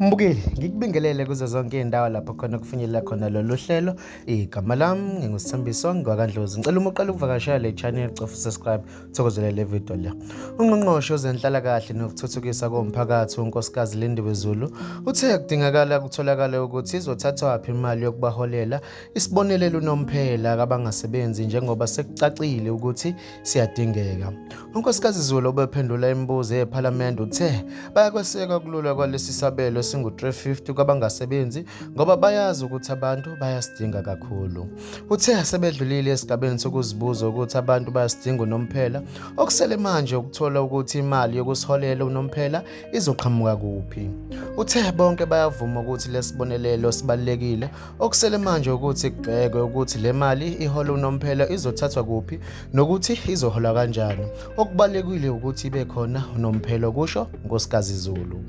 Mbukeli, ngikubingelele kuzo zonke izindawo lapho khona kufinyelela khona lolu hlelo. Igama lami nginguSithembiso ngwakaNdlozi. Ngicela uma uqala ukuvakashela le channel cofa subscribe uthokozele le video le. Ungqongqoshe wezenhlalakahle nokuthuthukisa komphakathi uNkosikazi Lindiwe Zulu uthe kudingakala kutholakale ukuthi izothathwaphi imali yokubaholela isibonelelo unomphela kabangasebenzi njengoba sekucacile ukuthi siyadingeka. UNkosikazi Zulu obephendula imibuzo yePhalamende uthe bayakweseka ukululwa kwalesi sabelo esingu-350 kwabangasebenzi ngoba bayazi ukuthi abantu bayasidinga kakhulu. Uthe sebedlulile esigabeni sokuzibuza ukuthi abantu bayasidinga unomphela, okusele manje ukuthola ukuthi imali yokusiholela unomphela izoqhamuka kuphi. Uthe bonke bayavuma ukuthi lesibonelelo sibalulekile Okusele manje ukuthi kubhekwe ukuthi le mali ihola unomphela izothathwa kuphi nokuthi izoholwa kanjani. Okubalulekile ukuthi ibe khona unomphelo, kusho uNkosikazi Zulu.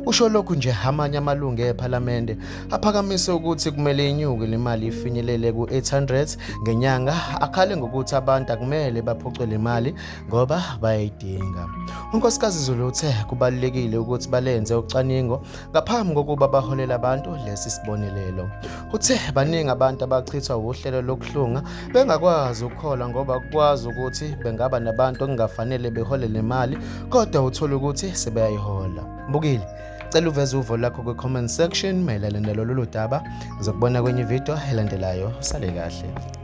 Usho lokhu nje amanye amalungu ePhalamende aphakamise ukuthi kumele inyuke le mali ifinyelele ku-800 ngenyanga, akhale ngokuthi abantu akumele baphucwe le mali ngoba bayayidinga. UNkosikazi Zulu uthe kubalulekile ukuthi balenze ucwaningo ngaphambi kokuba baholele abantu lesi sibonelelo. Uthe baningi abantu abachithwa wuhlelo lokuhlunga bengakwazi ukukholwa ngoba kukwazi ukuthi bengaba nabantu okungafanele behole le mali kodwa uthole ukuthi sebeyayihola. Mbukile, cela uveze uvo lwakho kwi-comment section mayelana nalolu daba. Ngizokubona kwenye ividiyo elandelayo. Usale kahle.